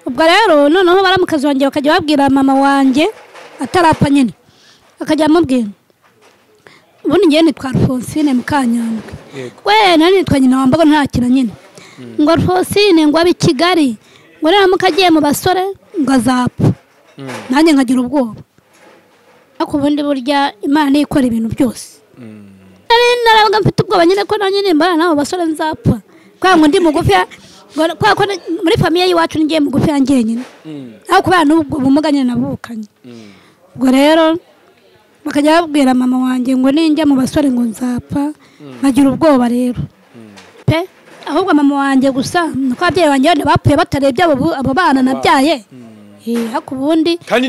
Ubwo rero noneho baramukazi wanjye bakajya babwira mama wanjye atarapfa nyine, akajya amubwira ubundi ngiye nitwa Alphonsine Mukanyandwi, we nari nitwa nyina wa Mbogo ntakira nyine, ngo Alphonsine ngo abe i Kigali, ngo naramuka agiye mu basore ngo azapfa, nanjye nkagira ubwoba. Ariko ubundi burya Imana ikora ibintu byose. Nari narabaga mfite ubwoba nyine ko nanjye nimbana n'abo basore nzapfa, kubera ngo ndi mugufi, kubera ko muri famiye y'iwacu ngiye mugufi yanjye nyine, ariko kubera n'ubwo bumuga nyine navukanye. Ubwo rero bakajya babwira mama wanjye ngo ninjya mu basore ngo nzapfa, nkagira ubwoba rero pe. Ahubwo mama wanjye gusa nuko ababyeyi banjye bapfuye batarebye abo bana nabyaye, ariko ubundi kandi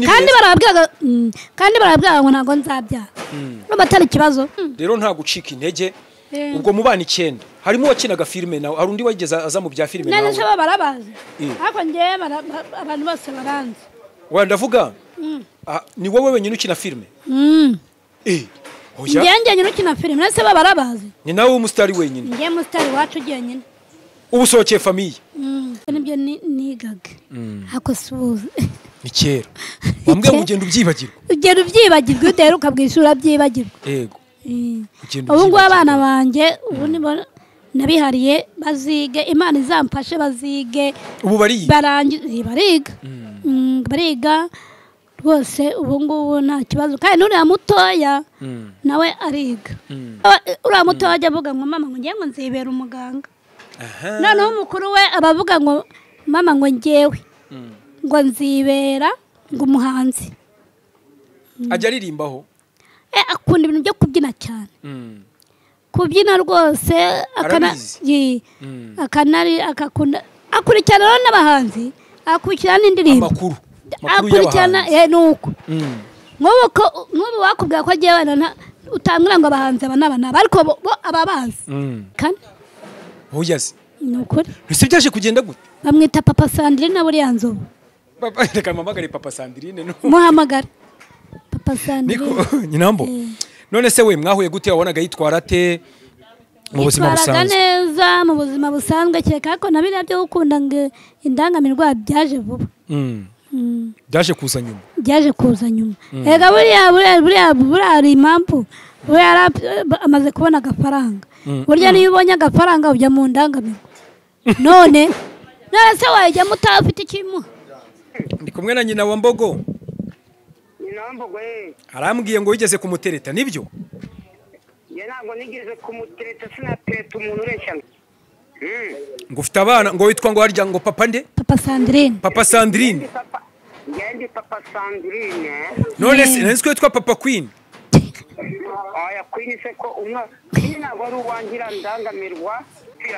barababwiraga ngo ntabwo nzabyara, n'ubu atari ikibazo. Rero nta gucika intege. Ubwo mu bana 9 harimo uwakinaga filime nawe, hari undi wigeze aza mu bya filime nawe? None se bo barabazi, ariko njyewe abantu bose baranzi. Wa ndavuga ni wowe wenyine ukina filime? Oya, njye nyine ukina filime, none se bo barabazi? Ni nawe umusitari wenyine? Njye umusitari wacu jyenyine. Ubu sohokeye famiye? Nibyo nigaga, ariko subuze ni kera. Wambwiye ngo ugenda ubyibagirwa. Ugenda ubyibagirwa, udaheruka bwishura byibagirwa. Yego. Ubu ngubu abana banjye ubu nibo nabihariye bazige, Imana izamfashe bazige. Ubu bariga? Bariga. Bariga rwose ubu ngubu nta kibazo. Kandi n'uriya mutoya nawe ariga. Uriya mutoya ajya avuga ngo mama ngo ngiye ngo nzibera umuganga. Noneho umukuru we abavuga ngo mama ngo ngewe ngo nzibera ngo umuhanzi. Ajya aririmbaho? Akunda ibintu byo kubyina cyane. Kubyina rwose, akanari akakunda, akurikirana n'abahanzi, akurikirana n'indirimbo. Amakuru akurikirana nuko. Nk'ubu wakubwira ko agiye wenda utambwira ngo abahanzi aba n'aba n'aba, ariko bo ababazi. Kane. Oya se. Ni ukuri. Ese byaje kugenda gute? Bamwita Papa Sandrine buriya nzovu. Papa, reka mpamagare Papa Sandrine no. Muhamagare Papa Sandrine. Niko nyinambo. None se we mwahuye gute? Wabonaga yitwara ate mu buzima busanzwe? Yitwaraga neza mu buzima busanzwe, kereka ko na biriya byo gukunda ngo indangamirwa byaje vuba. Byaje kuza nyuma. Byaje kuza nyuma. Ega buriya hari impamvu buriya amaze kubona agafaranga. Burya niyo ubonye agafaranga ujya mu ndangamirwa. None se wajya mutafite ikimuha? Ndi kumwe na nyina wa Mbogo. Nyina wa Mbogo arambwiye ngo wigeze kumutereta, nibyo? Njye ntabwo nigeze kumutereta, sinatereta umuntu ureshya. Ngo ufite abana, ngo witwa ngo harya ngo papa nde? Papa Sandrine. Papa Sandrine. Njye ndi Papa Sandrine. None se nzi ko witwa Papa Queen? Oya, Queen se ko umwa Queen ntabwo ari uwangira ndangamirwa,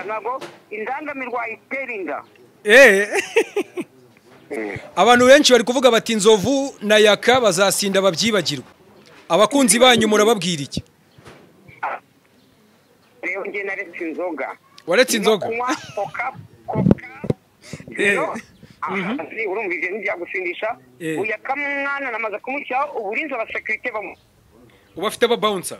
ntabwo indangamirwa itera inda. Abantu benshi bari kuvuga bati Nzovu na Yaka bazasinda babyibagirwa. Abakunzi banyu murababwira iki? Rero nge naretse inzoga. Waretse inzoga? Koka koka. Urumva ibyo ntibyagusindisha. Uya kamwana namaze kumushyiraho uburinzi abasekirite bamu. Uba afite aba bouncer.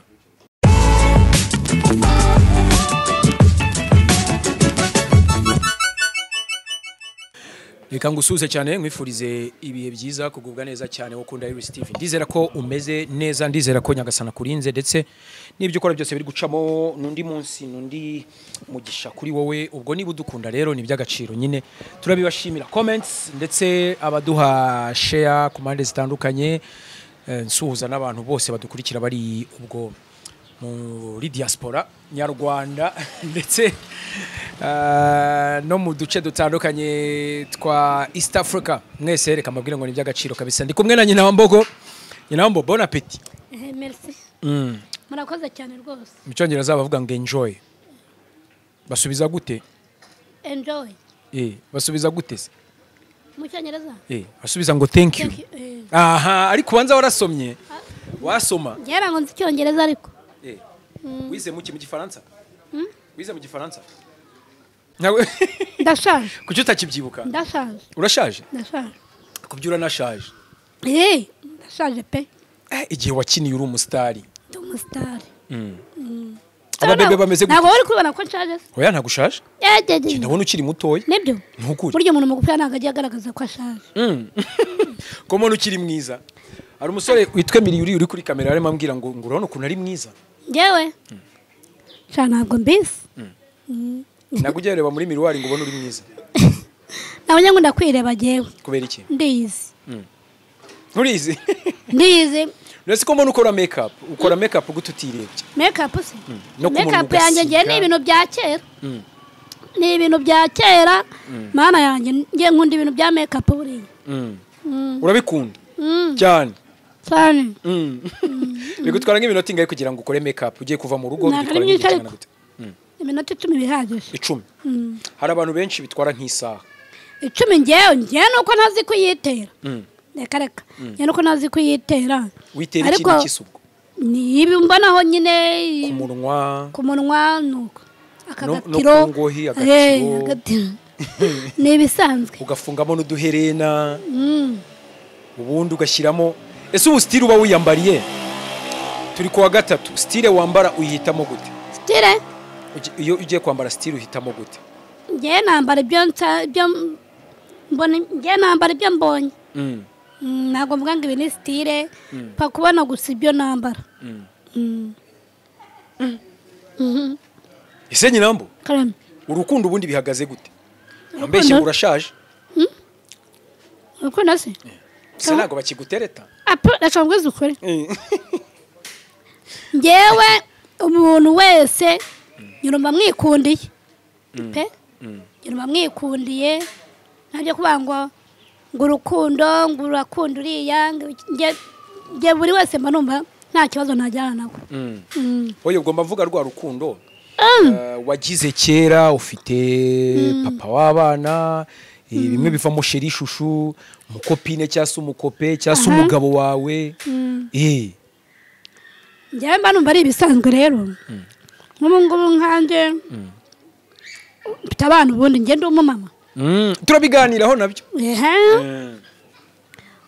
Reka ngusuze cyane nkwifurize ibihe byiza kugubwa neza cyane ukunda Iris TV. Ndizera ko umeze neza, ndizera ko Nyagasana kurinze ndetse n'ibyo ukora byose biri gucamo nundi munsi nundi mugisha kuri wowe. Ubwo niba udukunda rero ni by'agaciro nyine turabibashimira. Comments ndetse abaduha share ku mpande zitandukanye, nsuhuza n'abantu bose badukurikira bari ubwo muri diaspora nyarwanda ndetse no mu duce dutandukanye twa East Africa. Mwese reka mbabwire ngo ni by'agaciro kabisa. Ndi kumwe na nyina wa Mbogo. Nyina wa Mbogo, bon appétit. Merci. Murakoze cyane rwose. Mu cyongereza bavuga ngo enjoy. Basubiza gute? Enjoy. Basubiza gute se? Mu cyongereza? Basubiza ngo thank you. Aha, ariko ubanza warasomye. Wasoma. Ngera ngo nzi icyongereza ariko. Wize muki mu gifaransa? Wize mu gifaransa? Ndashaje. Kuki utakibyibuka? Ndashaje. Urashaje? Ndashaje. Kubyura nashaje. Ndashaje pe. Igihe wakiniye uri umusitari. Ndi umusitari. Ababebe bameze gute? Ntabwo uri kubona ko nshaje. Oya ntabwo ushaje. Ndabona ukiri mutoya. Nibyo. Ntukuri. Burya umuntu mugufi ntabwo agiye agaragaza ko ashaje. Ko umuntu ukiri mwiza. Hari umusore witwa Miliyuri uri kuri kamera arimo ambwira ngo urabona ukuntu ari mwiza. Njyewe? Sha ntabwo mbizi. Ntabwo ujya ureba muri miruwari ngo ubone uri mwiza. Nabonye ngo ndakwireba njyewe. Kubera iki? Ndiyizi. Nturizi? Ndiyizi. Uretse ko mbona ukora make up, ukora make up gute utirebye? Make up se? No make up yanjye ngiye ni ibintu bya kera. Ni ibintu bya kera. Mana yanjye ngiye nkunda ibintu bya make up buriya. Urabikunda? Cyane. Cyane. Bigutwara nk'iminota ingahe kugira ngo ukore make up ugiye kuva mu rugo bigutwara nk'igihe gute? Iminota 10 bihagije. 10. Hari abantu benshi bitwara nk'isaha. 10 ngewe nuko ntazi kuyitera. Reka reka. Ngewe nuko ntazi kuyitera. Witera iki n'iki ubwo? Ni ibi mbonaho nyine ku munwa nuko. Akagatiro. No kungohi agatiro. Ni ibisanzwe. Ugafungamo n'uduherena. Ubundi ugashyiramo. Ese ubu style uba wiyambariye? Turi kuwa gatatu, style wambara uyihitamo gute? Style? Iyo ugiye kwambara style uhitamo gute? Ngewe nambara ibyo mbona, ngewe nambara ibyo mbonye. Ntabwo mvuga ngo ibi ni style, pa kubona gusa ibyo nambara. Ese Nyinambo? Karame. Urukundo ubundi bihagaze gute? Mbese urashaje? Urukundo se? Se ntabwo bakigutereta? Apo reka ngwize ukuri. Ngewe umuntu wese nyirumva mwikundiye. Pe? Nyirumva mwikundiye ntabyo kuvuga ngo urukundo ngo urakunda uriya nge buri wese mba numva nta kibazo najyana nawe. Oya ubwo mbavuga rwa rukundo wagize kera ufite papa w'abana bimwe bivamo sheri shushu umukopine cyangwa se umukope cyangwa se umugabo wawe. Njyewe mba numva ari ibisanzwe rero. Nk'ubu ngubu nkanjye mfite abana ubundi njye ndi umumama. Turabiganiraho nabyo.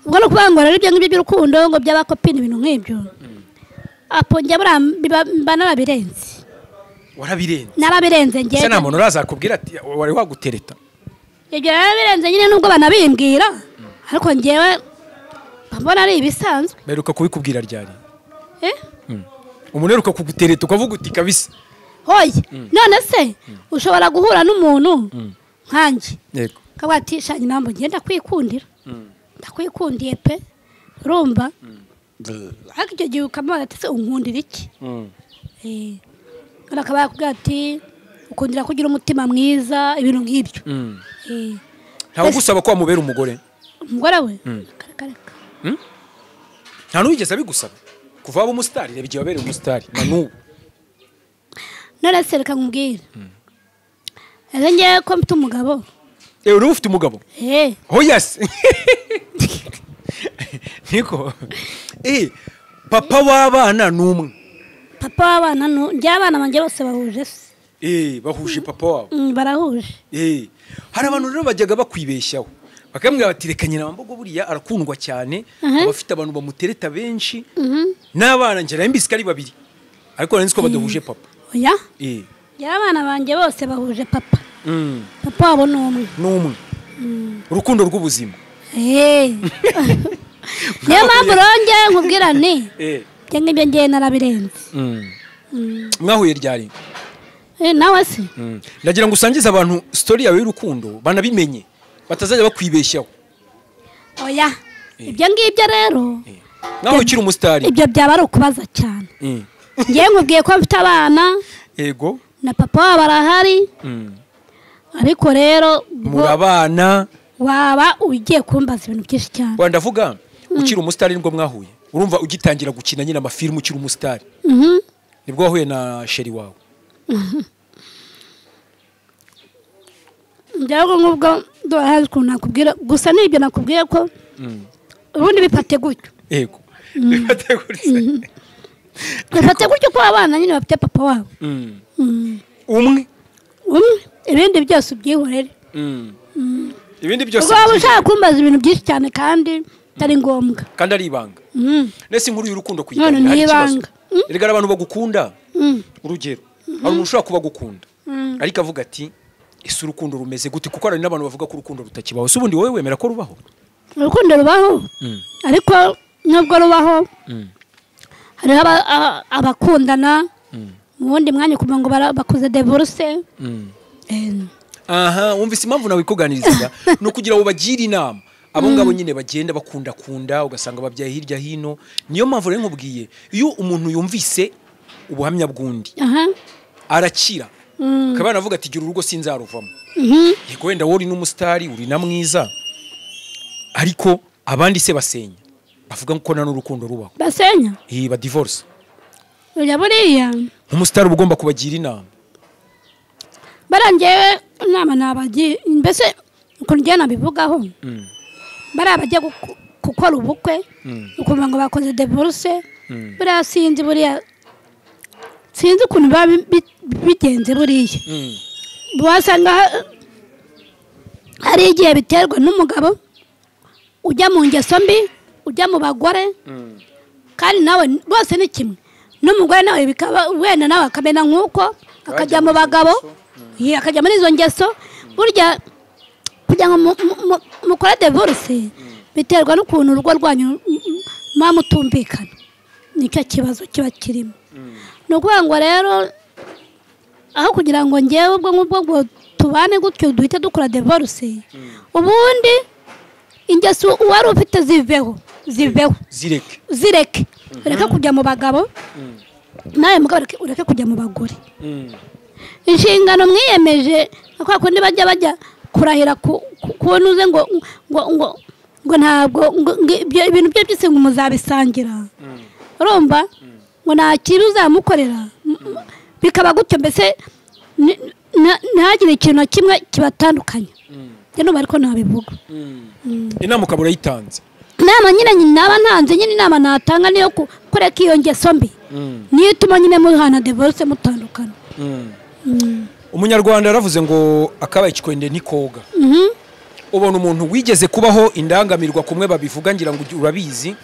Ubwo no kuvuga ngo rero ibyo ngibyo by'urukundo ngo by'abakopine ibintu nk'ibyo. Apo njye mba narabirenze. Warabirenze? Narabirenze njye. Se nta muntu urazakubwira ati wari wagutereta? Ibyo narabirenze nyine nubwo banabimbwira ariko njyewe mbona ari ibisanzwe. Mperuka kubikubwira ryari? Umuntu aheruka kugutereta ukavuga uti kabisa. Hoye none se ushobora guhura n'umuntu nkanjye. Yego. Kavuga ati sha Nyinambo ngiye ndakwikundira. Ndakwikundiye pe. Urumva? Ariko icyo gihe ukamubaza ati se unkundira iki? Akaba yakubwira ati ukundira kugira umutima mwiza ibintu nk'ibyo. Ntawe ugusaba ko wamubera umugore? Umugore we? Reka reka. Nta n'uwigeze abigusaba? Kuva waba umusitari reba igihe wabereye umusitari na n'ubu. None se reka nkubwire. Ese ngewe ko mfite umugabo? Uri ufite umugabo? Oh yes. Niko. Papa w'abana ni umwe. Papa w'abana njye abana banjye bose bahuje se. Bahuje papa wabo. Barahuje. Hari abantu rero bajyaga bakwibeshyaho. Bakambwira bati reka Nyinambogo buriya arakundwa cyane, abafite abantu bamutereta benshi. N'abana njye nari mbizi ko ari babiri. Ariko nari nzi ko badahuje papa. Oya? Njye abana banjye bose bahuje papa. Papa wabo ni umwe. Ni umwe. Urukundo rw'ubuzima. Niyo mpamvu rongeye nkubwira ni. Ibyo ngibyo ngiye narabirenze. Mwahuye ryari? Nawe se? Ndagira ngo usangize abantu story yawe y'urukundo banabimenye batazajya bakwibeshyaho. Oya. Ibyo ngibyo rero. Nawe ukiri umusitari. Ibyo byaba ari ukubaza cyane. Ngiye nkubwiye ko mfite abana. Yego. Na papa wabo arahari. Ariko rero murabana waba ugiye kumbaza ibintu byinshi cyane. Wanda ndavuga ukiri umusitari nibwo mwahuye. Urumva ugitangira gukina nyine amafilmu ukiri umusitari. Nibwo wahuye na sheri wawe. Njyewe nk'ubwo ndohazi ukuntu nakubwira gusa n'ibyo nakubwiye ko ubundi bifate gutyo. Yego. Bifate gutyo. Bifate gutyo ko abana nyine bafite papa wabo. Umwe. Umwe ibindi byose ubyihorere. Ibindi byose. Ubwo waba ushaka kumbaza ibintu byinshi cyane kandi atari ngombwa. Kandi ari ibanga. Nese inkuru y'urukundo kuyiganira hari ikibazo. Erega abantu bagukunda. Urugero. Hari umuntu ushobora kuba agukunda ariko avuga ati ese urukundo rumeze gute, kuko hari n'abantu bavuga ko urukundo rutakibaho. Se ubundi wowe wemera ko rubaho? Urukundo rubaho, ariko nubwo rubaho hariho abakundana mu wundi mwanya kugira ngo bakoze divorce. Aha wumvise impamvu nawe ikuganirizaga ni ukugira ngo bagire inama abo ngabo nyine bagenda bakundakunda ugasanga babyaye hirya hino. Niyo mpamvu rero nkubwiye, iyo umuntu yumvise ubuhamya bw'undi arakira, akaba yanavuga ati gira urugo sinzaruvamo. Yego wenda wowe uri n'umusitari uri na mwiza, ariko abandi se basenya bavuga ko nta n'urukundo rubaho, basenya ba divorce. Buriya nk'umusitari uba ugomba kubagira inama. Barangewe inama nabagira, mbese ukuntu njye nabivugaho, bariya bajya gukora ubukwe ukumva ngo bakoze divorce, buriya sinzi, buriya sinzi ukuntu biba bigenze. Buriya wasanga hari igihe biterwa n'umugabo ujya mu ngeso mbi, ujya mu bagore, kandi nawe bose ni kimwe, n'umugore nawe bikaba wenda nawe akamena nk'uko akajya mu bagabo, akajya muri izo ngeso. Burya kugira ngo mukore divorce biterwa n'ukuntu urugo rwanyu muba mutumvikana, nicyo kibazo kiba kirimo. Ni ukuvuga ngo rero aho kugira ngo ngewe ubwo ngubwo ngo tubane gutyo duhite dukora divorce, ubundi ingeso uwari ufite ziveho, ziveho, zireke, ureke kujya mu bagabo, nawe mugabo ureke kujya mu bagore. Inshingano mwiyemeje kwa kundi bajya kurahira kunuze ngo ngo ngo ngo ntabwo ibintu bye byose ngo muzabisangira, urumva ngo nta kibi uzamukorera, bikaba gutyo, mbese ntagire ikintu na kimwe kibatandukanya. Njye numva ariko nabivuga. Inama ukaba urayitanze? Inama nyine naba ntanze nyine, inama natanga niyo kureka iyo ngeso mbi, niyo ituma nyine muhana divorce mutandukana. Umunyarwanda yaravuze ngo akabaye ikikwende ntikoga. Ubona umuntu wigeze kubaho indangamirwa kumwe babivuga, ngira ngo urabizi,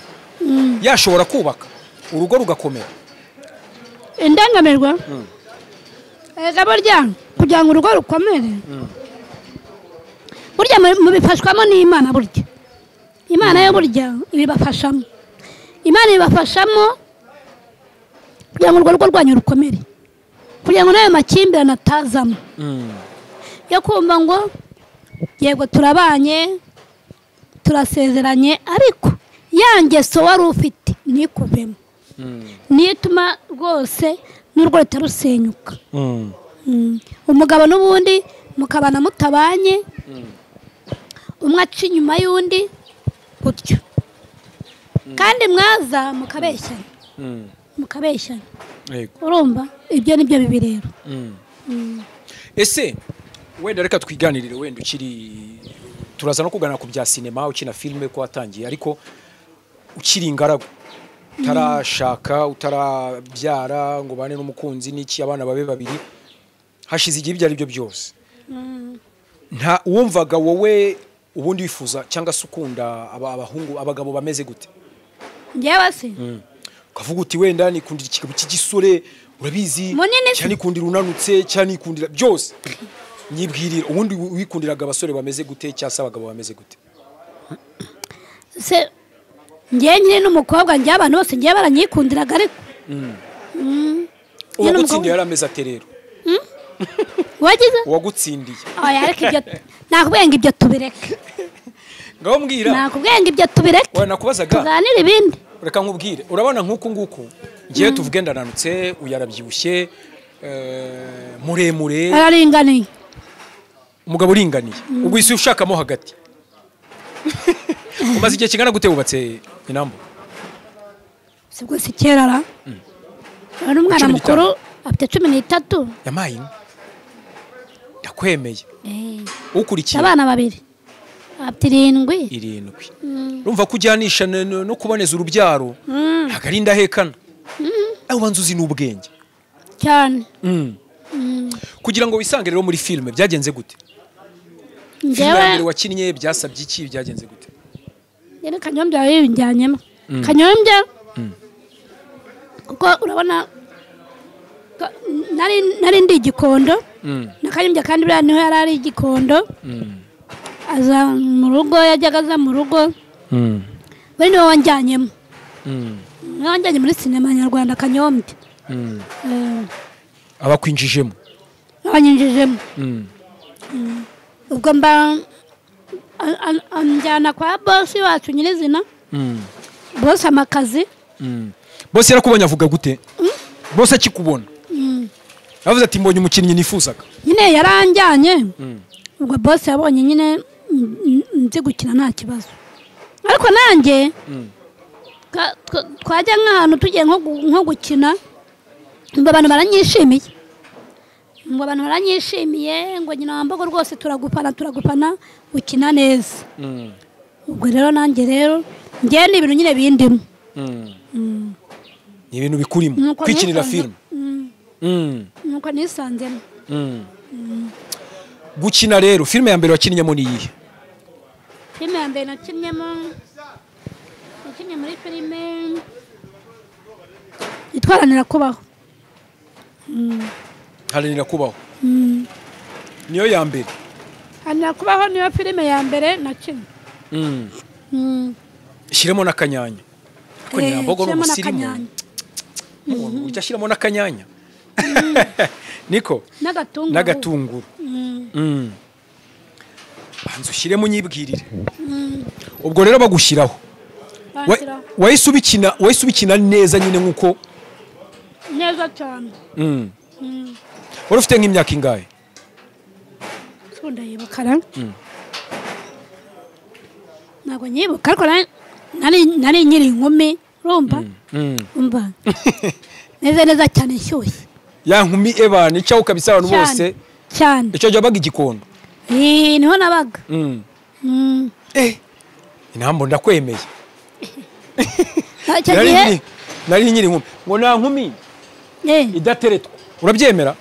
yashobora kubaka urugo rugakomera? Indangamirwa burya kugira ngo urugo rukomere, burya mubifashwamo n'Imana. Burya Imana yo burya ibibafashamo, Imana ibibafashamo kugira ngo urwo rugo rwanyu rukomere, kugira ngo n'ayo makimbirane atazamo yo kumva ngo yego turabanye turasezeranye, ariko ya ngeso wari ufite ntikuvemo, niyo ituma rwose n'urwo rutarusenyuka. Umugabo n'ubundi mukabana mutabanye, umwe aca inyuma y'undi gutyo, kandi mwaza mukabeshyana, mukabeshyana, urumva ibyo nibyo bibi rero. Ese wenda reka twiganirire, wenda ukiri turaza no kuganira ku bya sinema, ukina filime ko watangiye, ariko ukiri ingaragu, utarashaka, utarabyara ngo bane n'umukunzi n'iki, abana babe babiri, hashize igihe ibyo ari byo byose, nta wumvaga wowe ubundi wifuza cyangwa se ukunda abahungu abagabo bameze gute? Njyewe se ukavuga uti wenda nikundira ikigabo cy'igisore urabizi, cyane nikundira unanutse, cyane nikundira byose, nyibwirira ubundi wikundiraga abasore bameze gute cyangwa se abagabo bameze gute? Se njye nyine n'umukobwa, njye abantu bose njye baranyikundiraga, ariko uwagutsindiye yari ameze ate rero? Wagize uwagutsindiye? Oya, ariko ibyo nakubwiye ngo ibyo tubireke. Ngaho mbwira. Nakubwiye ngo ibyo tubireke. Oya, nakubazaga. Tuganire ibindi. Reka nkubwire, urabona nk'uku nguku ngiye tuvuge ndananutse, uyarabyibushye, muremure, araringaniye, umugabo uringaniye, ubwo isi ushakamo hagati. Umaze igihe kingana gute wubatse Inambo? Sibwo si kera ra. Ari umwana mukuru afite 13. Yamaye. Ndakwemeye. Ukurikiye abana babiri afite 7. 7. Urumva kujyanisha no kuboneza urubyaro ntabwo ari indahekana. Aho ubanza uzi n'ubwenge cyane. Kugira ngo wisange rero muri filime byagenze gute? Njyewe wakinnye byasabye iki, byagenze gute? Yene Kanyombya yabinjyanyemo. Kanyombya kuko urabona Nari ndi Igikondo na Kanyombya, kandi buriya niho yari ari Igikondo. Aza mu rugo, yajyaga aza mu rugo. We niwe wanjyanyemo. Niwe wanjyanye muri sinema nyarwanda Kanyombya. Abakwinjijemo? Abanyinjijemo. Ubwo mba anjyana kwa bosi wacu nyirizina. Bosi amakazi. Bosi yarakubonye avuga gute? Bosi akikubona yavuze ati mbonye umukinnyi nifuzaga. Nyine yaranjyanye. Ubwo bosi yabonye nyine nzi gukina nta kibazo. Ariko nanjye twajya nk'ahantu tugiye nko gukina, ngo abantu baranyishimiye. Ngo abantu baranyishimiye, ngo nyina wambogo rwose turagupana turagupana ukina neza. Ubwo rero nanjye rero njye ni ibintu nyine bindimo. Ni ibintu bikurimo kwikinira filime. Nuko nisanzemo. Gukina rero filime ya mbere wakinnyemo ni iyihe? Filime ya mbere nakinnyemo, nakinnye muri filime itwaranira kubaho. Haranira kubaho. Niyo ya mbere. Haranira kubaho niyo filime ya mbere nakinnye. Shyiremo n'akanyanya. Ko Nyambogo ni umusirimu. Ujya shyiramo n'akanyanya. Niko n'agatunguru. N'agatunguru. Banza ushyiremo unyibwirire. Ubwo rero bagushyiraho. Wahise ubikina neza nyine nkuko neza cyane. Wari ufite nk'imyaka ingahe? Ndayibuka. Ntabwo nyibuka, ariko nari nkiri inkumi, urumva? Umva. Neza neza cyane nshyushye. Ya nkumi ebana icyaho kabisa abantu bose. Cyane. Icyo gihe wabaga Igikondo? Niho nabaga. Inambo ndakwemeye. Nari nkiri inkumi. Ngo nta nkumi idateretwa. Urabyemera?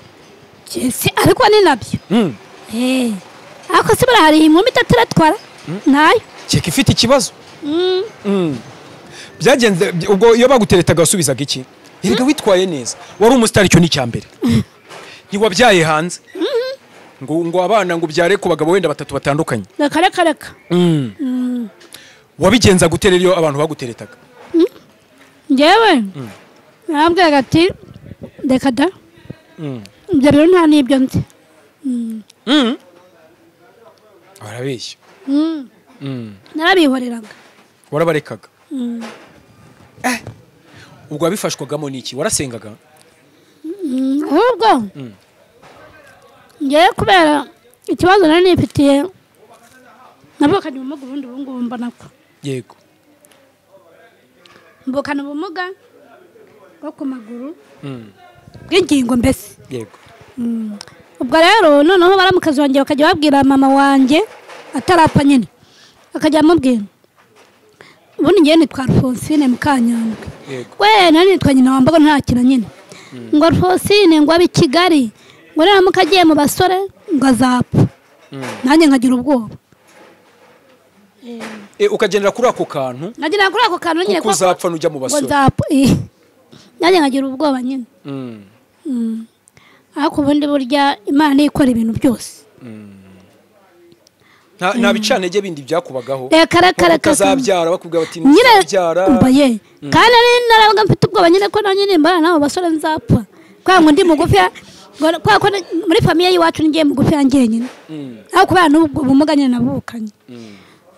Ariko ni nabyo. Ariko se buriya hari inkumi idateretwara? Ntayo. Keka ifite ikibazo. Byagenze ubwo iyo baguteretaga wasubizaga iki? Erega witwaye neza. Wari umusitari, icyo ni icya mbere. Ntiwabyaye hanze. Ngo abana ngo ubyare ku bagabo wenda batatu batandukanye. Reka reka. Wabigenza gute rero iyo abantu baguteretaga? Njyewe narabwiraga ati reka da. Ibyo rero nta n'ibyo nzi. Barabeshya. Narabihoreraga. Warabarekaga? Ubwo wabifashwagamo n'iki? Warasengaga? Ahubwo ngewe kubera ikibazo nari nifitiye, navukanye ubumuga ubundi ubu ngubu mbona ko. Yego. Mvukana ubumuga bwo ku maguru bw'ingingo mbese. Yego. Ubwo rero noneho baramukazi wanjye bakajya babwira mama wanjye atarapfa nyine, akajya amubwira ubundi ngewe nitwa Alphonsine Mukanyandwi. We nari nitwa nyina wambogo ntakina nyine. Ngo Alphonsine ngo abe i Kigali, ngo naramuka agiye mu basore ngo azapfa. Nanjye nkagira ubwoba. Ukagendera kuri ako kantu? Nkagendera kuri ako kantu nyine kuko uzapfa nujya mu basore. Ngo nzapfa. Nanjye nkagira ubwoba nyine. Ariko ubundi burya Imana ikora ibintu byose. Nta bicantege bindi byakubagaho. Reka reka reka. Ukazabyara bakubwira bati ntizabyara. Umva ye. Kandi narabaga mfite ubwoba nyine ko nanjye nimbana n'abo basore nzapfa. Kubera ngo ndi mugufi, kubera ko muri famiye y'iwacu ngiye mugufi yanjye nyine. Ariko kubera n'ubwo bumuga nyine navukanye.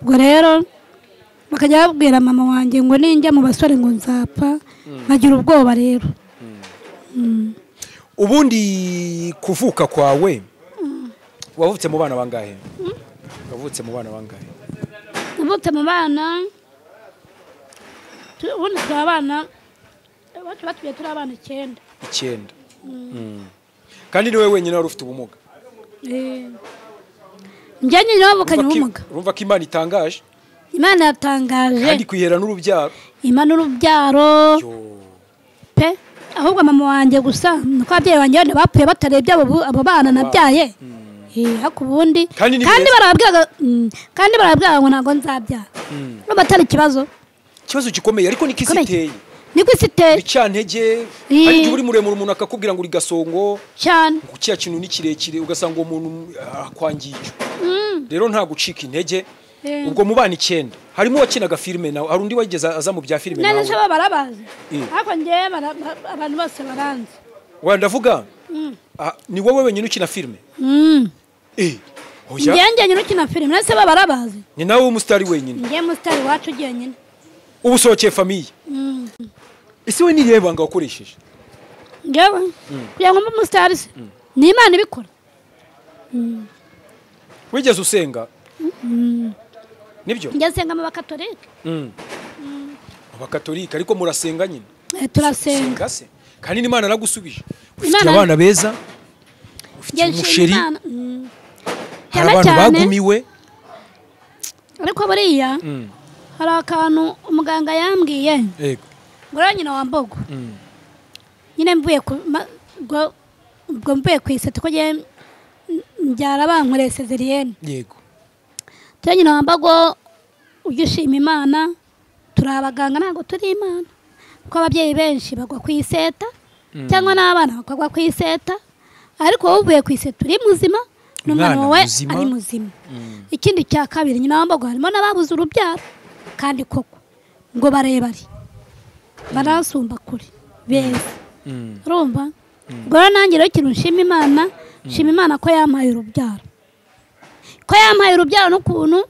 Ubwo rero bakajya babwira mama wanjye ngo ninjya mu basore ngo nzapfa, nkagira ubwoba rero. Ubundi kuvuka kwawe wavutse mu bana bangahe? Wavutse mu bana bangahe? Navutse mu bana, ubundi turi abana iwacu batuye turi abana 9. 9. Kandi niwe wenyine wari ufite ubumuga? Njye nyine navukanye ubumuga. Urumva ko Imana itangaje? Imana yatangaje. Kandi kwihera n'urubyaro. Imana n'urubyaro. Pe ahubwo mama wanjye gusa nuko ababyeyi banjye bapfuye batarebye abo bana nabyaye. Ariko ubundi kandi barababwiraga ngo ntabwo nzabyara. Urumva atari ikibazo. Ikibazo gikomeye ariko niko isi iteye. Niko isi iteye. Icantege hari igihe uri muremure umuntu akakubwira ngo uri gasongo cyane, ngo kiya kintu ni kirekire, ugasanga uwo muntu akwangiye. Rero nta gucika intege. Ubwo mu bana 9 harimo uwakinaga filime nawe, hari undi wageze aza mu bya filime nawe. None se barabazi? Ariko ngewe abantu bose baranzi. Wa ndavuga ni wowe wenyine ukina filime? Oya. Ngewe njye ukina filime, none se barabazi? Ni nawe umusitari wenyine. Ngewe umusitari wacu jyenyine. Ubusohokeye famille. Ese we niriye banga wakoresheje? Ngewe kugira ngo mbe umusitari se ni Imana ibikora. Wigeze usenga? Nibyo? Njye nsenga mu bakatolika. Abakatolika ariko murasenga nyine? Turasenga. Se kandi n'Imana aragusubije. Ufite abana beza, ufite umusheri, hari abantu bagumiwe. Ariko buriya hari akantu umuganga yambwiye. Yego. Ngo nyina wa Mbogo. Nyine mvuye ku ubwo mvuye ku isete ko mbyara bankoreye césarienne. Yego. Nyina wa Mbogo ujye ushima Imana, turi abaganga ntabwo turi Imana. Kuko ababyeyi benshi bagwa ku iseta cyangwa n'abana bakagwa ku iseta, ariko wowe uvuye ku iseta uri muzima n'umwana wawe ari muzima. Ikindi cya kabiri, nyina wa Mbogo harimo n'ababuze urubyaro kandi koko ngo barebare baransumba kure beza. Urumva? Ubwo rero nanjye rero ikintu nshima Imana, nshima Imana ko yampaye urubyaro. Ko yampaye urubyaro n'ukuntu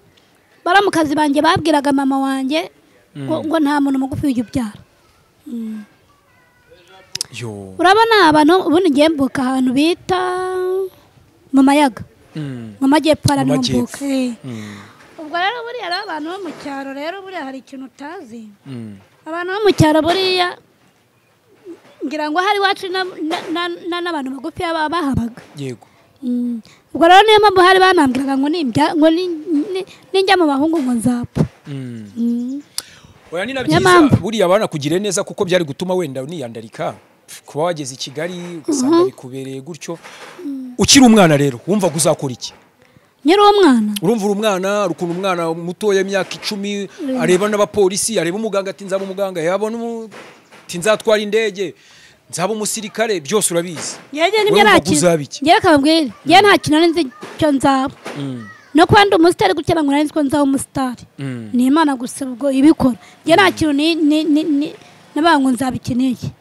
baramukazi banjye babwiraga mama wanjye ngo nta muntu mugufi ujya ubyara. Urabona abantu ubundi ngiye mvuka ahantu bita mu Mayaga, mu majyepfo aranumbuka. Ubwo rero buriya rero abantu bo mu cyaro rero buriya hari ikintu utazi. Abantu bo mu cyaro buriya ngira ngo hari iwacu n'abantu bagufi bahabaga. Yego. Ubwo rero niyo mpamvu hari banambwiraga ngo ngo ninjya mu bahungu ngo nzapfa. Oya ni nabyiza buriya abana kugire neza kuko byari gutuma wenda uniyandarika kuba wageze i Kigali ugasanga bikubereye gutyo. Ukiri umwana rero wumva kuzakora iki? Nyiri umwana. Urumva uri umwana, ukuntu umwana mutoya imyaka 10 areba n'abapolisi, areba umuganga ati nzaba umuganga, yabona ati nzatwara indege, nzaba umusirikare, byose urabizi. Yege nibyo nakira. Ngiye kababwira, ngiye nta kintu nzi cyo nzaba. No kuba ndi umusitari gutya bangura nzi ko nzaba umusitari. Ni Imana gusa ubwo ibikora. Ngiye nta kintu ni nabango nzaba iki n'iki.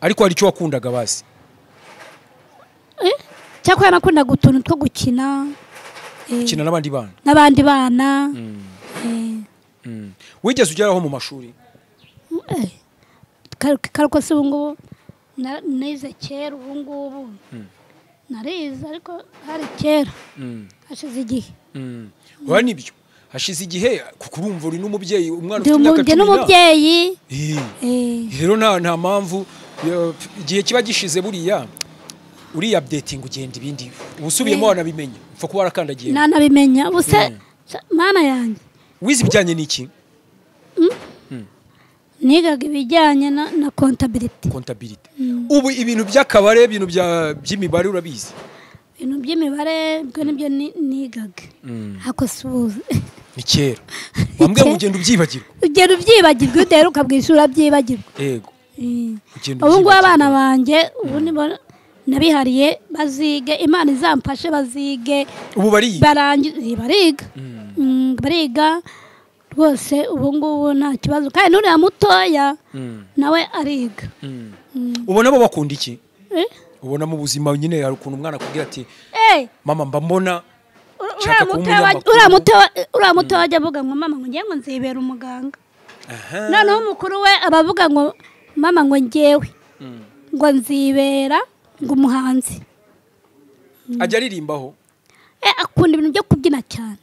Ariko hari icyo wakundaga basi? Cyakora nakundaga utuntu two gukina. Gukina n'abandi bana? N'abandi bana. Wigeze ugeraho mu mashuri? Kariko se ubu ngubu nize kera, ubu ngubu narize ariko hari kera hashize igihe. Oya nibyo hashize igihe kuko urumva uri n'umubyeyi, umwana ufite imyaka 10 n'umubyeyi. Rero nta mpamvu igihe kiba gishize buriya uri updating ugenda ibindi ubusubiyemo wanabimenya, upfa kuba warakandagiye. Nanabimenya ubuse mana yanjye. Wize ibijyanye n'iki? Nigaga ibijyanye na comptabilité. Comptabilité. Ubu ibintu by'akabare, ibintu by'imibare urabizi? Ibintu by'imibare bwo nibyo nigaga. Hako subuze. Ni kera. Wambwiye ngo ugenda ubyibagirwa. Ugenda ubyibagirwa udaheruka bwishura byibagirwa. Yego. Ubu ngubu abana banjye ubu nibo nabihariye bazige, Imana izamfashe bazige. Ubu bariga. Bariga. Bariga rwose ubu ngubu nta kibazo, kandi n'uriya mutoya nawe ariga. Ubona bo bakunda iki? Ubona mu buzima nyine hari ukuntu umwana akubwira ati mama mba mbona uriya mutoya ajya avuga ngo mama ngo ngiye ngo nzibera umuganga. Noneho umukuru we abavuga ngo mama ngo ngewe ngo nzibera ngo umuhanzi. Ajya aririmbaho? Akunda ibintu byo kubyina cyane.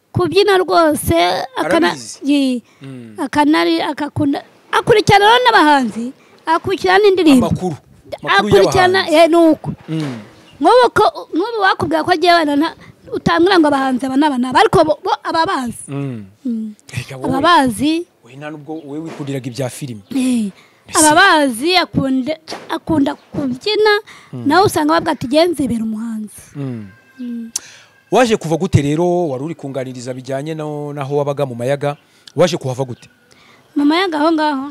Kubyina rwose akanari akakunda, akurikirana n'abahanzi, akurikirana n'indirimbo, akurikirana nuko nk'ubu wakubwira ko agiye wenda utambwira ngo abahanzi aba n'aba n'aba, ariko bo ababazi ababazi. We nta nubwo we wikundiraga ibya filime. Ababazi akunda kubyina, nawe usanga bavuga ati genzibera umuhanzi. Waje kuva gute rero? Wari uri kunganiriza bijyanye naho wabaga mu Mayaga, waje kuhava gute? Mu Mayaga aho ngaho.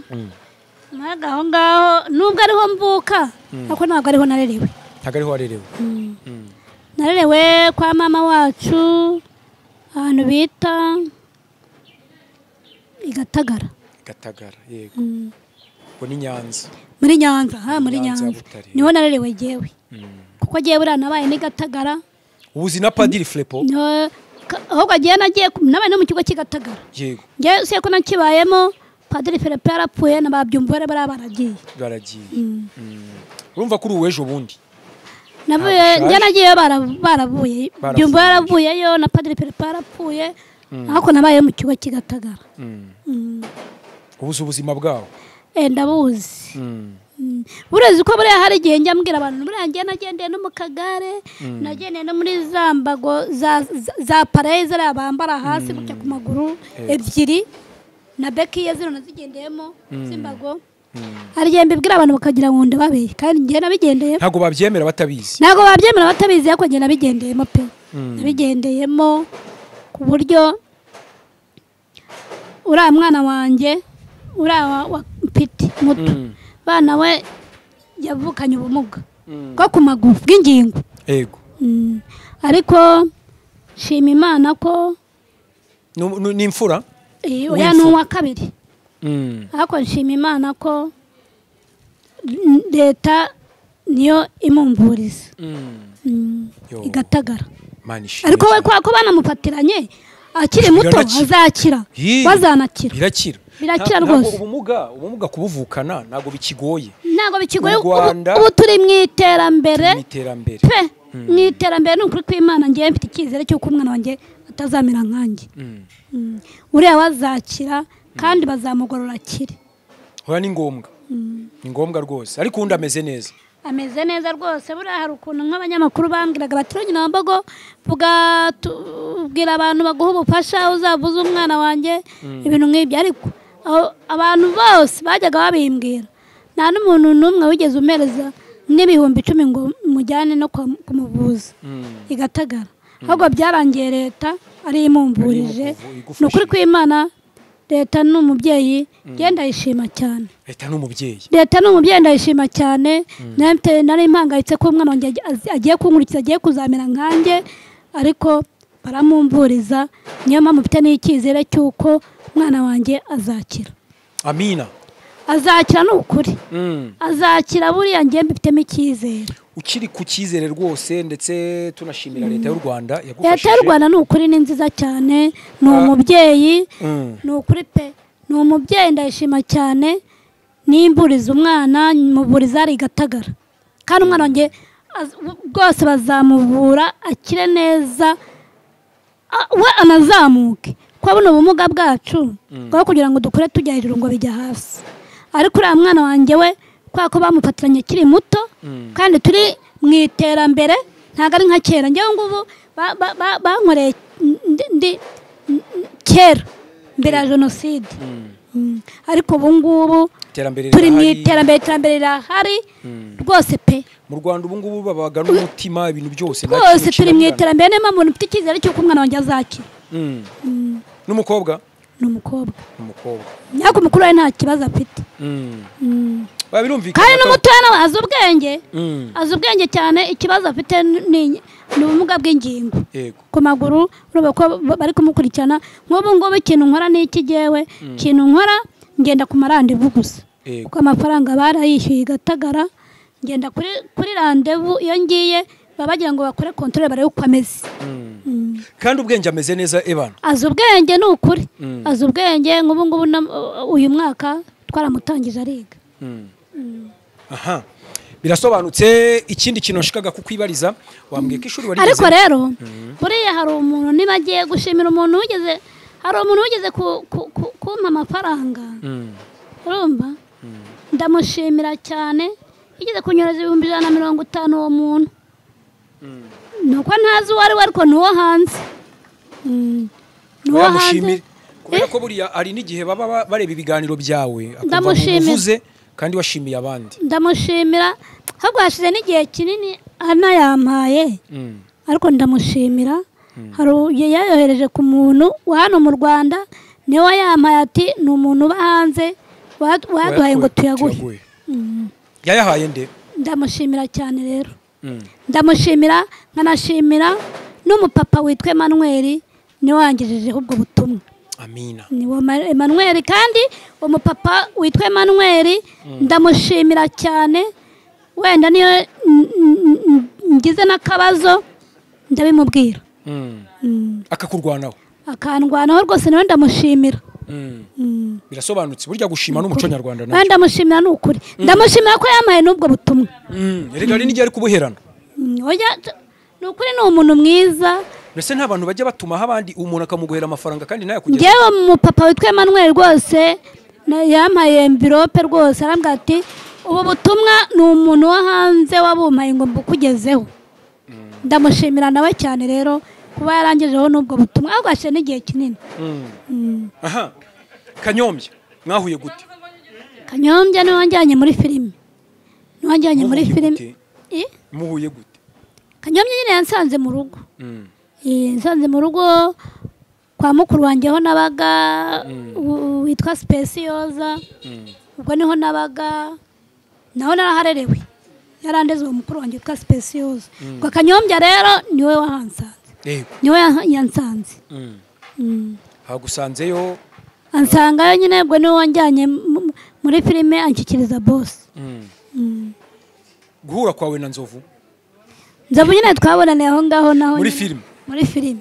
Mu Mayaga aho ngaho nubwo ariho mvuka ariko ntabwo ariho narerewe. Ntabwo ariho warerewe. Narerewe kwa mama wacu ahantu bita i Gatagara. Gatagara, yego. Ngo ni Nyanza. Muri Nyanza, ha muri Nyanza. Niho narerewe jewe. Kuko jewe buriya nabaye ni Gatagara. Ubuzi na Padiri Flepo? Ahubwo agiye nagiye nabaye no mu kigo cy'i Gatagara. Yego. Ngewe usiye ko nakibayemo Padiri Flepo yarapfuye na babyumva bari baragiye. Baragiye. Urumva kuri uwejo bundi. Navuye njye nagiye baravuye. Byumva yaravuyeyo na Padiri Flepo yarapfuye. Ariko nabaye mu kigo cy'i Gatagara. Ubuze ubuzima bwawo. Ndabuzi. Burezi ko buriya hari igihe njya mbwira abantu buriya njye nagendeye no mu kagare, nagendeye no muri za mbago za pareyi ziriya bambara hasi gutya ku maguru ebyiri na bekiye zino nazigendeyemo z'imbago. Hari igihe mbibwira abantu bakagira ngo ndababeye kandi njye nabigendeyemo. Ntabwo babyemera batabizi. Ntabwo babyemera batabizi ariko njye nabigendeyemo pe. Nabigendeyemo ku buryo uriya mwana wanjye uriya wa mfite muto bana we yavukanye ubumuga bwo ku maguru bw'ingingo. Yego. Ariko shima Imana ko ni imfura? Oya ni uwa kabiri. Ariko nshima Imana ko leta niyo imumvuriza i Gatagara. Ariko we ko banamufatiranye akiri muto azakira, bazanakira. Birakira. Birakira rwose. Ubumuga kubuvukana ntabwo bikigoye. Ntabwo bikigoye. Ubu turi mu iterambere. Pe mu iterambere ni ukuri kw'Imana ngiye mfite icyizere cy'uko umwana wanjye atazamera nkanjye. Uriya wazakira kandi bazamugorora akire. Hoya ni ngombwa. Ni ngombwa rwose. Ariko undi ameze neza. Ameze neza rwose. Buriya hari ukuntu nk'abanyamakuru bambwiraga bati nyina wa Mbogo vuga tubwira abantu baguha ubufasha uzavuze umwana wanjye ibintu nk'ibyo, ariko abantu bose bajyaga babimbwira nta n'umuntu n'umwe wigeze umereza n'10,000 ngo mujyane no kumuvuza i Gatagara. Ahubwo byarangiye leta ari imumvurije. Ni ukuri kw'Imana leta ni umubyeyi, ngenda ndayishima cyane. Leta ni umubyeyi. Leta ni umubyeyi ndayishima cyane. Nari mpangayitse ko umwana wanjye agiye kunkurikiza agiye kuzamera nkanjye, ariko baramumvuriza. Niyo mpamvu mfite n'icyizere cy'uko umwana wanjye azakira. Amina. Azakira ni ukuri. Azakira buriya ngiye mbifitemo icyizere. Ukiri ku cyizere rwose, ndetse tunashimira leta y'u Rwanda yagufashije. Leta y'u Rwanda ni ukuri ni nziza cyane, ni umubyeyi, ni ukuri pe, ni umubyeyi ndayishima cyane. Nimburiza umwana muburiza ari Gatagara, kandi umwana wanjye rwose bazamuvura akire neza, we anazamuke. Kwa buno bumuga bwacu bwo kugira ngo dukure tujya hejuru ngo bijya hasi, ariko uriya mwana wanjye we kwa ko bamufatiranye akiri muto kandi turi mu iterambere ntabwo ari nka kera. Njyewe ngubu bankoreye ndi kera mbere ya jenoside, ariko ubu ngubu turi mu iterambere, iterambere rirahari rwose pe. Mu Rwanda ubu ngubu babaga n'umutima ibintu byose rwose turi mu iterambere. Niyo mpamvu mfite icyizere cy'uko umwana wanjye azakira. N'umukobwa? Ni umukobwa. Umukobwa. Ariko umukuru we nta kibazo afite. Birumvikana. Kandi n'umutoya nawe azi ubwenge. Azi ubwenge cyane. Ikibazo afite ni ubumuga bw'ingingo. Ku maguru urumva ko bari kumukurikirana. Nk'ubu ngubu ikintu nkora ni iki jyewe, ikintu nkora ngenda ku marandevu gusa. Kuko amafaranga barayishyuye i Gatagara, ngenda kuri randevu. Iyo ngiye baba bagira ngo bakore contrôle barebe uko ameze. Kandi ubwenge ameze neza ebana. Azi ubwenge ni ukuri. Azi ubwenge. Nk'ubu ngubu uyu mwaka twaramutangije ariga. Aha. Birasobanutse. Ikindi kintu nshikaga kukwibariza, wambwiye ko ishuri warigeze. Ariko rero buriya hari umuntu niba agiye gushimira umuntu wigeze, hari umuntu wigeze kumpa amafaranga. Urumva? Ndamushimira cyane. Yigeze kunyohereza 150,000 uwo muntu. Nuko ntazi uwo ari we ariko ni uwo hanze. Ni uwo hanze. Kubera ko buriya ari n'igihe baba bareba ibiganiro byawe akumva uvuze kandi washimiye abandi. Ndamushimira. Ahubwo hashize n'igihe kinini anayampaye. Ariko ndamushimira. Hari yayohereje ku muntu wa hano mu Rwanda Niwe wayampaye ati ni umuntu uba hanze waduhaye ngo tuyaguhe. Yayahaye nde? Ndamushimira cyane rero. Ndamushimira nkanashimira n'umupapa witwa Emmanuel niwe wangejejeho ubwo butumwa. Amina. Ni Emmanuel kandi umupapa witwa Emmanuel ndamushimira cyane wenda niyo ngize n'akabazo ndabimubwira. Akakurwanaho. Akandwanaho rwose nawe ndamushimira. Birasobanutse burya gushima n'umuco nyarwanda nawe. Ndamushimira n'ukuri. Ndamushimira ko yamaye n'ubwo butumwa. Erega ari n'igihe ari kubuherana. Oya n'ukuri ni umuntu mwiza. Mbese nta bantu bajya batumaho abandi umuntu akamuguhera amafaranga kandi nawe kugeza. Ngewe umupapa witwa Emmanuel rwose yampaye envelope rwose arambwira ati ubu butumwa ni umuntu wo hanze wabumpaye ngo mbukugezeho. Ndamushimira nawe cyane rero kuba yarangejeho n'ubwo butumwa ahubwo ashe n'igihe kinini. Aha. Kanyombya mwahuye gute? Kanyombya niwe wanjyanye muri filime. Niwe wanjyanye muri filime. Muhuye gute? Kanyombya nyine yansanze mu rugo. Nsanze mu rugo kwa mukuru wanjye ho nabaga witwa Specioza. Ubwo niho nabaga naho naraharerewe. Yarandeze uwo mukuru wanjye witwa Specioza. Ubwo Kanyombya rero niwe wahansanze. Niwe yansanze. Hagusanzeyo ansangayo nyine ubwo niwe wanjyanye muri filime anshyikiriza boss. Guhura kwawe na Nzovu? Nzovu nyine twabonaniye aho ngaho naho muri filime. Muri filime.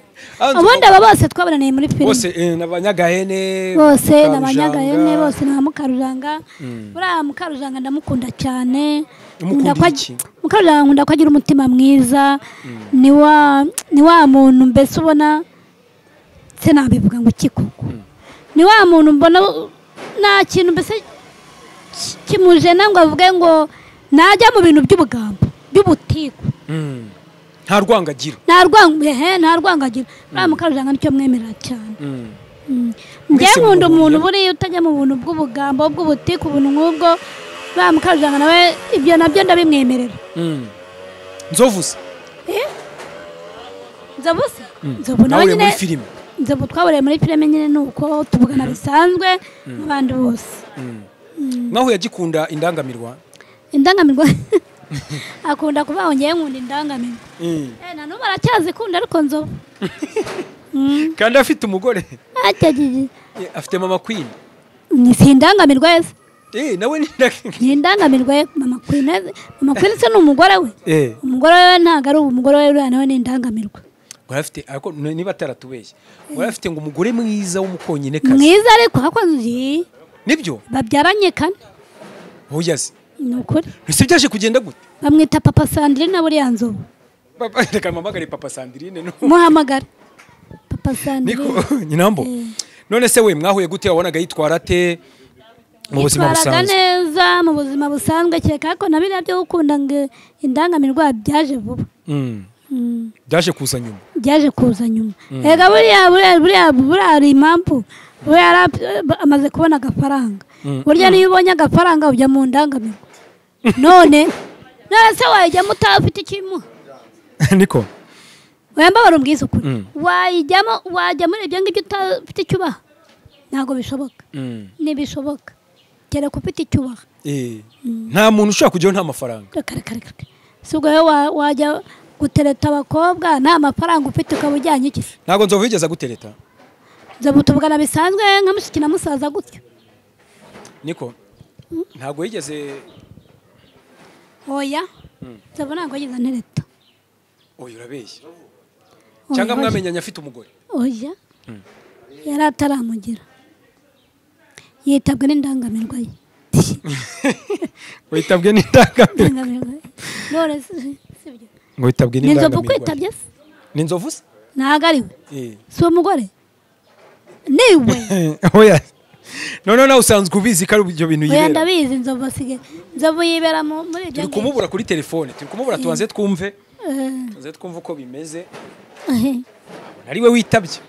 Ubundi aba bose twabonaniye muri filime. Bose n'abanyagahene. Bose n'abanyagahene bose na Mukarujanga. Buriya Mukarujanga ndamukunda cyane. Mukarujanga nkunda ko agira umutima mwiza. Ni wa muntu mbese ubona se nabivuga ngo kikuko. Ni wa muntu mbona nta kintu mbese kimujena ngo avuge ngo najya mu bintu by'ubugambo by'ubutiku. Nta rwanga agira. Nta rwanga nta rwanga agira. Buriya Mukarujanga nicyo mwemerera cyane. Njye nkunda umuntu buriya utajya mu buntu bw'ubugambo bw'ubutiku ubuntu nk'ubwo. Buriya Mukarujanga nawe ibyo nabyo ndabimwemerera. Nzovu se? Nzovu se? Nzovu nawe nyine muri filime. Nzovu twaburiye muri filime nyine nuko tuvugana bisanzwe n'abandi bose. Mwahuye agikunda indangamirwa? Indangamirwa akunda kuba ngiye nkunda indangamirwa. Na n'ubu aracyazikunda ariko Nzovu. Kandi afite umugore. Afite mama Queen. Ni si indangamirwa yese. Nawe ni indangamirwa mama Queen. Mama Queen se ni umugore we. Umugore we ntago ari umugore we uriya nawe ni indangamirwa. Afite ariko niba ataratubeshye. Afite ngo umugore mwiza w'umukonyine kazi. Mwiza ariko hakoze nibyo? Babyaranye kane. Oya se. Ni ukuri. Ese byaje kugenda gute? Bamwita Papa Sandrine buriya Nzovu. Papa reka mpamagare Papa Sandrine no. Muhamagare. Papa Sandrine. Niko nyinambo. None se we mwahuye gute wabonaga yitwara ate mu buzima busanzwe? Yitwaraga neza mu buzima busanzwe kereka ko na biriya byo gukunda ngo indangamirwa byaje vuba. Byaje kuza nyuma. Byaje kuza nyuma. Ega buriya buriya impamvu buriya amaze kubona agafaranga. Burya niyo ubonye agafaranga ujya mu ndangamirwa. None se wayijyamo utafite ikimuha? Niko. Wemba barubwiza ukuri. Wayijyamo wajya muri ibyo ngibyo utafite icyo ubaha? Ntabwo bishoboka. Ntibishoboka. Kereka ufite icyo ubaha. Nta muntu ushobora kujyaho nta mafaranga. Reka. Si ubwo wajya gutereta abakobwa nta mafaranga ufite ukaba ujyanye iki? Ntabwo Nzovu yigeze agutereta. Nzovu tuvugana bisanzwe nka mushiki na musaza gutyo. Niko. Ntabwo yigeze. Oya. Nzovu ntabwo yigeze antereta. Oya urabeshya. Cyangwa mwamenyanye afite umugore? Oya. Yari ataramugira. Yitabwe n'indangamirwa ye. Witabwe n'indangamirwa. None sibyo. Ngo witabwe n'indangamirwa. Ni Nzovu kwitabye se? Ni Nzovu se? Ntabwo ari we. Si umugore? Niwe. Oya. None nawe usanzwe ubizi ko ari ibyo bintu yibera. Oya ndabizi Nzovu asige. Nzovu yibera muri ibyo. Turi kumubura kuri telefone, turi kumubura tubanze twumve. Tubanze twumve uko bimeze. Ari we witabye.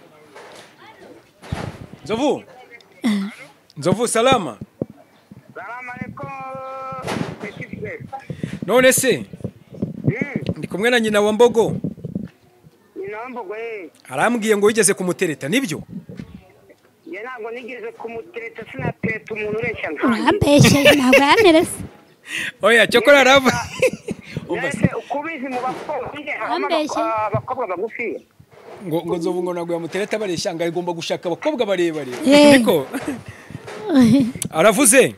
Nzovu. Nzovu salama. Salama alaikum. None se ndi kumwe na nyina wa Mbogo. Nyina wa Mbogo arambwiye ngo wigeze kumutereta nibyo? Ntabwo nigeze kumutereta, sinatereta umuntu ureshya nkanjye. Urambeshye, ntabwo yanterese. Oya, cyokora arava. Ukubizi mu bakobwa bagufi. Ngo Nzovu ngo ntabwo yamutereta bareshya, ngo agomba gushaka abakobwa barebare. Niko aravuze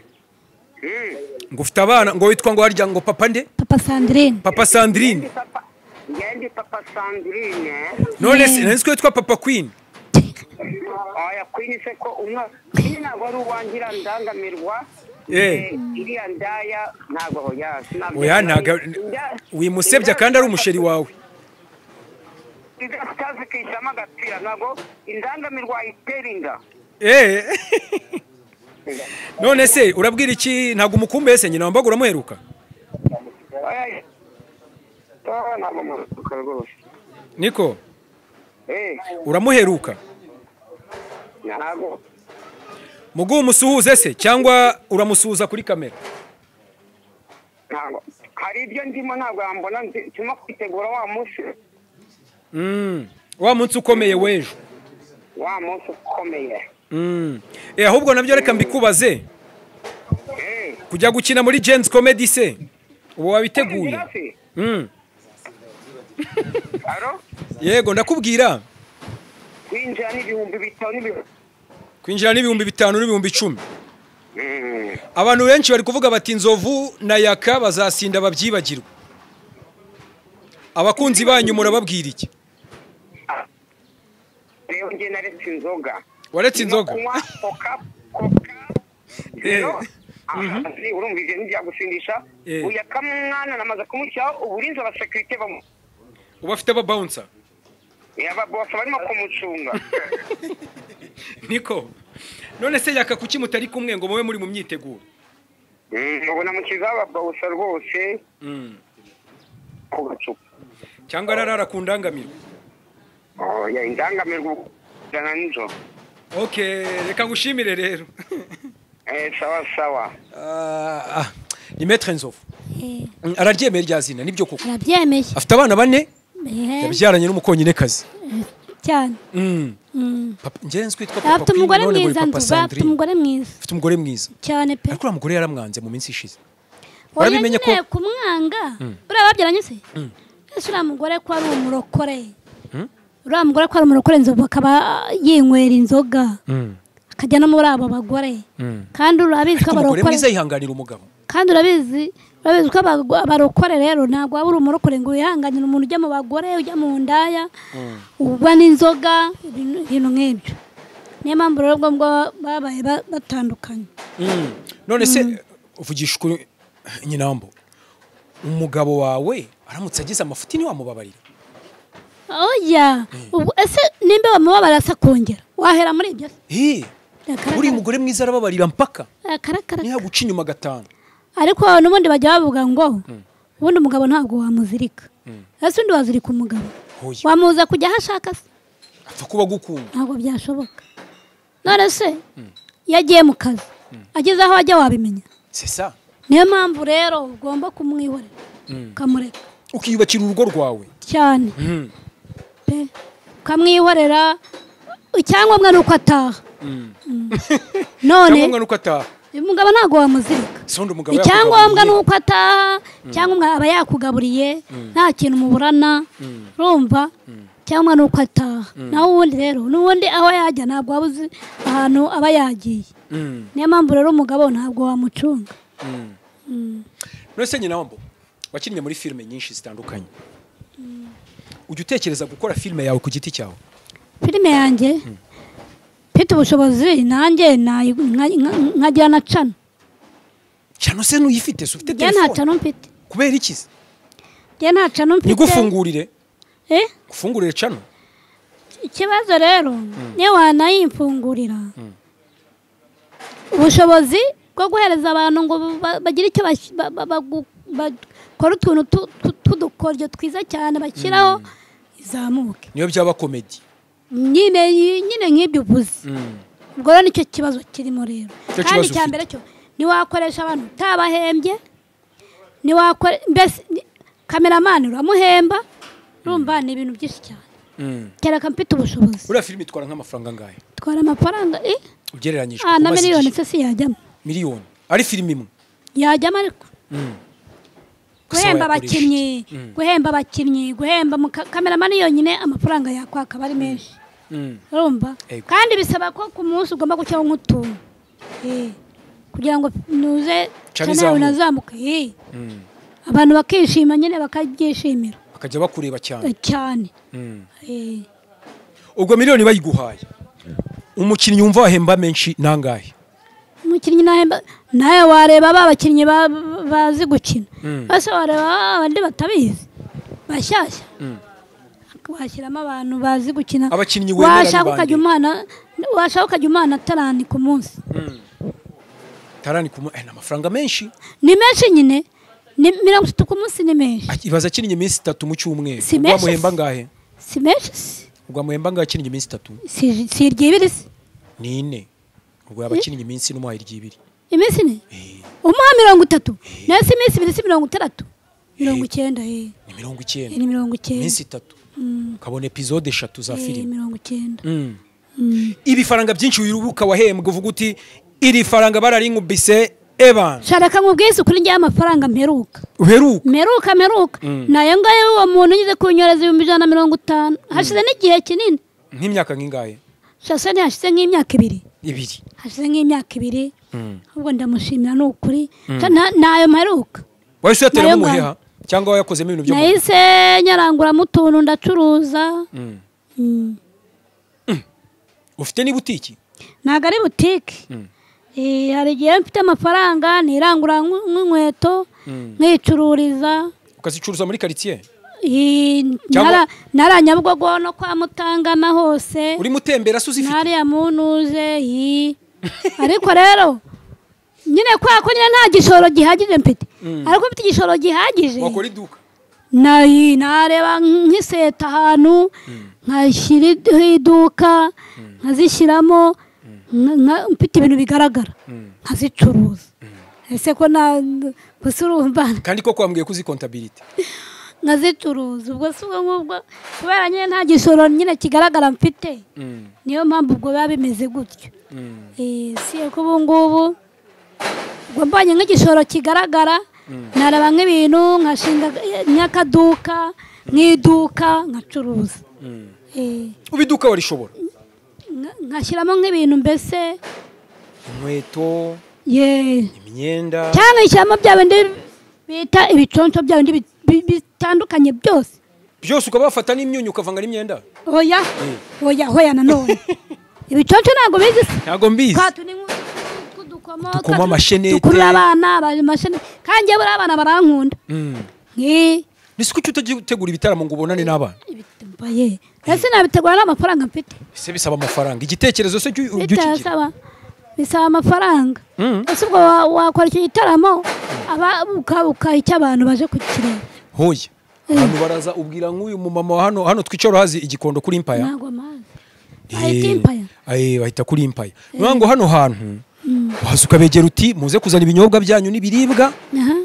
ngo ufite abana, ngo witwa ngo harya ngo papa nde? Papa Sandrine. Papa Sandrine. Ngendi Papa Sandrine. None se nzi ko witwa Papa Queen? Oya, Queen se ko umwa Queen ntabwo ari uwangira ndangamirwa. Iriya ndaya ntabwo oya. Oya ntabwo wimusebya kandi ari umusheri wawe. Idastazikishama agapira ntabwo indangamirwa iterinda. None se urabwira iki, ntabwo umukumbe se nyina wambaga uramuheruka? Niko uramuheruka? Ntabwo. Mugu umusuhuze se cyangwa uramusuhuza kuri kamera? Ntabwo. Hari ibyo ndimo ntabwo yambona, ndimo kwitegura wa munsi. Wa munsi ukomeye w'ejo. Wa munsi ukomeye. Ahubwo nabyo reka mbikubaze. Kujya gukina muri Gen-Z Comedy se ubu wabiteguye? Yego ndakubwira. Kwinjira n'5,000 n'ibihumbi. Kwinjira n'5,000 n'ibihumbi 10. Abantu benshi bari kuvuga bati Nzovu na Yaka bazasinda babyibagirwa. Abakunzi banyu murababwira iki? Rero nge naretse inzoga. Waretse inzoga? Kunywa coca coca. Urumva ibyo ntibyagusindisha. Uya kamwana namaze kumushyiraho uburinzi abasekirite bamu. Uba afite aba bouncer? Aba boss barimo kumucunga. Niko. None se Yaka kuki mutari kumwe ngo mube muri mu myiteguro? Ubona mukiza aba bouncer rwose. Ku gacupa. Cyangwa ararara ku ndangamirwa? Oya, indangamirwa jana nijoro. Okay, reka ngushimire rero. Sawa sawa. Ni Maître Nzovu. Araryemeye rya zina nibyo koko? Arabyemeye. Afite abana bane? Yabyaranye n'umukonyinekazi. Cyane. Papa nje nzi kwitwa Papa. Afite umugore mwiza, Nzovu, afite umugore mwiza. Afite umugore mwiza. Cyane pe. Ariko uriya mugore yaramwanze mu minsi ishize. Warabimenye ko kumwanga? Uriya babyaranye se? Ese uriya mugore ko ari umurokore? Uriya mugore ko ari umurokore, Nzovu akaba yinywera inzoga. Akajya no muri abo bagore. Kandi urabizi ko abarokore mwiza yihanganira umugabo. Kandi urabizi ko abarokore rero ntabwo waba uri umurokore ngo wihanganire umuntu ujya mu bagore, ujya mu ndaya, uba n'inzoga, ibintu nk'ibyo. Niyo mpamvu rero ubwo babaye batandukanye. None se uvugisha ukuri Nyinambo, umugabo wawe aramutse agize amafuti ntiwamubabarira? Oya, ese nimba wamubabarira se akongera wahera muri ibyo? Uri mugore mwiza arababarira mpaka niha guca inyuma gatanu. Ariko n'ubundi bajya bavuga ngo ubundi umugabo ntabwo wamuzirika. Ese undi wazirika umugabo? Wamuza kujya aho ashaka se? Apfa kuba agukunda. Ntabwo byashoboka. None se iyo agiye mu kazi ageze aho ajya wabimenya? C'est ça. Niyo mpamvu rero ugomba kumwihorera ukamureka, ukiyubakira urugo rwawe cyane pe, ukamwihorera. Icyangombwa ni uko ataha. None icyangombwa ni uko ataha. Umugabo ntabwo wamuzirika. Icyangombwa ni uko ataha, cyangwa aba yakugaburiye nta kintu muburana, urumva? Cyangwa ni uko ataha. Naho ubundi rero n'ubundi aho yajya ntabwo waba uzi ahantu aba yagiye. Niyo mpamvu rero umugabo ntabwo wamucunga. None se Nyinambo, wakinnye muri filime nyinshi zitandukanye. Ujya utekereza gukora filime yawe ku giti cyawe? Filime yanjye mfite ubushobozi nanjye nkagira na cano. Cano se nuyifite? Se ufite telefone? Nta cano mfite. Kubera iki se? Nta cano mfite. Nigufungurire? Gufungurire cano? Ikibazo rero niyo wanayimfungurira, ubushobozi bwo guhereza abantu ngo bagire icyo bakora, utuntu tw'udukoryo twiza cyane bashyiraho izamuke. Niyo byaba komedi nyine nk'ibyo uvuze. Ubwo rero nicyo kibazo kirimo rero. Kandi icya mbere cyo ntiwakoresha abantu utabahembye, mbese kameramani uramuhemba, urumva ni ibintu byinshi cyane. Kereka mfite ubushobozi. Uriya filime itwara nk'amafaranga angahe? Itwara amafaranga Ugereranyije na miliyoni se si yajyamo? Miliyoni ari filime imwe yajyamo, ariko guhemba abakinnyi, guhemba abakinnyi, guhemba kameramani yonyine amafaranga yakwaka bari menshi. Urumva? Kandi bisaba ko ku munsi ugomba gushyiraho nk'utuntu kugira ngo nuze cyane unazamuke. Abantu bakishima nyine, bakabyishimira, bakajya bakureba cyane cyane. Ubwo miliyoni bayiguhaye, umukinnyi wumva wahemba menshi nangahe? Umukinnyi nahemba nawe wareba ba bakinnyi bazi gukina, bose wareba abandi batabizi bashyashya, washyiramo abantu bazi gukina. Abakinnyi wemera ni bande? Washaka ukajya umwana tarani ku munsi. Tarani ku munsi ni amafaranga menshi. Ni menshi nyine, ni 30 ku munsi ni menshi. Ibaza akinnye iminsi 3 mu cyumweru, ubwo muhemba ngahe? Si menshi. Ubwo muhemba ngahe akinnye iminsi 3? Si iryibiri se? Ni 4. Ubwo yabakinnye iminsi n'umuha iryibiri. Iminsi 4? Umuha 30. Nayo si iminsi 2 si 60. 90. Ni 90. Ni 90. Iminsi 3. Ukabona episode 3 za filime. 90. Ibifaranga byinshi wirubuka wahembwa uvuga uti iri faranga bararinkubise eban. Sharaka nkubwize kuri njye amafaranga mperuka. Uheruka? Mperuka. Nayo ngayo uwo muntu ngize kunyoreza 150,000. Hashize n'igihe kinini. Nk'imyaka ngingahe? Shasa ni hashize nk'imyaka 2. 2. Hashize nk'imyaka 2. Ahubwo ndamushimira n'ukuri. Nayo mperuka. Wahise uyateramo umuheha cyangwa wayakozemo ibintu byo? Nahise nyaranguramo utuntu ndacuruza. Ufite ni butiki? Ntabwo ari butiki. Hari igihe mfite amafaranga nirangura nk'inkweto nkicururiza. Ukazicuruza muri quartier? Nara Nyabugogo no kwa Mutangana hose. Uri mutembera se uzifite? Nariya munuze. Ariko rero nyine kwa ko nyine nta gishoro gihagije mfite. Ariko mfite igishoro gihagije. Wakora iduka? Nayi nareba nk'iseta ahantu nkashyira iduka nkazishyiramo mfite ibintu bigaragara nkazicuruza. Ese ko na gusurumva kandi koko wambwiye ko uzi comptabilité nkazicuruza, ubwo si ubwo kubera nyine nta gishoro nyine kigaragara mfite, niyo mpamvu ubwo biba bimeze gutyo. Si ko ubu ngubu ubwo mbonye nk'igishoro kigaragara naraba nk'ibintu nkashinga nk'akaduka nk'iduka nkacuruza. Ubiduka warishobora nkashyiramo nk'ibintu mbese inkweto, imyenda, cyangwa ishyiramo bya bindi bita ibiconco, bya bindi bitandukanye byose byose, ukaba wafata n'imyunyu ukavanga n'imyenda. Oya oya hoya nanone ibiconco ntabwo bizi. Ntabwo mbizi. Dukomo, amashenete, dukurura abana, amashenete. Kandi buriya abana barankunda. Nisi kuki utagitegura ibitaramo ngo ubonane n'abana? Ese nabitegura n'amafaranga mfite? Ese bisaba amafaranga? Igitekerezo se cy'ukigira? Bisaba amafaranga. Ese ubwo wakora icyo gitaramo ukaha icyo abantu baje kukireba? Hoya abantu baraza, ubwira nk'uyu mumama wa hano hano twicara hazi igikondo kuri Empire. Ntabwo amazi. Bahita Empire. Bahita kuri Empire. Niyo ngo hano hantu waza ukabegera uti muze kuzana ibinyobwa byanyu n'ibiribwa,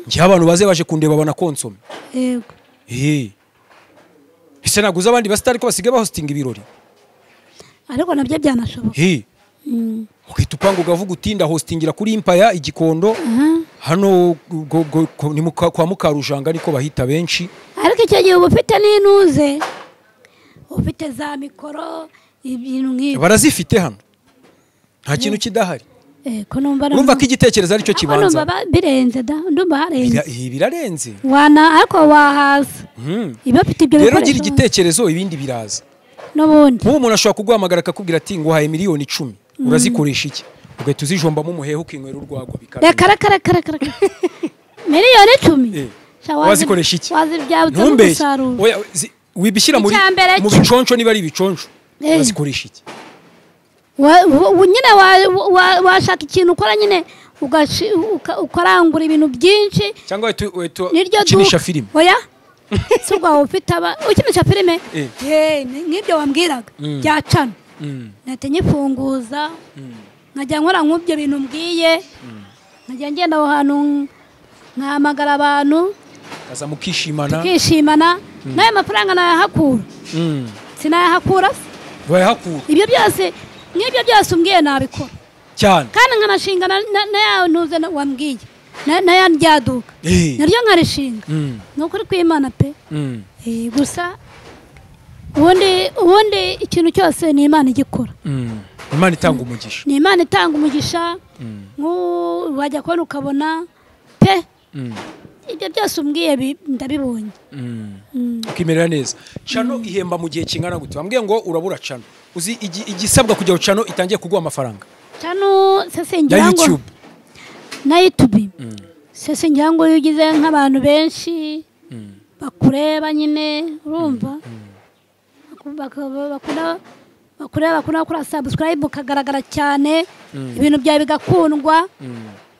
njye abantu baze baje kundeba banakonsome. Yego. Ese naguza abandi basitari ko basigaye bahostinga ibirori? Ariko nabyo byanashoboka. Ukahita upanga ukavuga uti ndahostingira kuri Empire igikondo hano ni kwa Mukarujanga niko bahita benshi. Ariko icyo gihe uba ufite n'intuze, ufite za mikoro, ibintu nk'ibyo. Barazifite hano. Nta kintu kidahari. Ko numva urumva ko igitekerezo aricyo kibanza. Ndumva birenze da, ndumva harenze. Birarenze. Wana ariko wahaza. Iba afite ibyo bikoresho. Rero gira igitekerezo ibindi biraza. N'ubundi. Nk'ubu umuntu ashobora kuguhamagara akakubwira ati nguhaye miliyoni 10 urazikoresha iki? Ugahita uzijombamo umuhehe ukinywera urwagwa bikaranga. Reka reka. Miliyoni 10. Wazikoresha iki? Wazibyaza umusaruro. Oya wibishyira muri mu biconco niba ari ibiconco. Wazikoresha iki? Nyine washaka ikintu ukora nyine ukarangura ibintu byinshi cyangwa ukinisha filime. Oya si ubwo ufite ukinisha filime nk'ibyo wambwiraga byacana nahita nyifunguza nkajya nkora nk'ibyo bintu mbwiye, nkajya ngenda aho hantu nkahamagara abantu kaza mukishimana, tukishimana. N'ayo mafaranga nayahakura. Sinayahakura se? Wayahakura. Ibyo byose nk'ibyo byose umbwiye nabikora. Cyane. Kandi nkanashinga na ya ntuze wambwiye. Na ya ryaduka. Naryo nkarishinga. Nukuri kw'Imana pe. Gusa ubundi ikintu cyose ni Imana igikora. Imana itanga umugisha. Ni Imana itanga umugisha. Wajya kubona ukabona pe. Ibyo byose umbwiye ndabibonye. Ukimerera neza. Chano ihemba mu gihe kingana gute? Wambwiye ngo urabura chano. Uzi igisabwa kujya chano itangiye kuguha amafaranga. Chano sese ngira ngo na YouTube. Sese ngira ngo iyo ugize nk'abantu benshi bakureba nyine urumva. Bakureba bakora subscribe ukagaragara cyane ibintu byawe bigakundwa.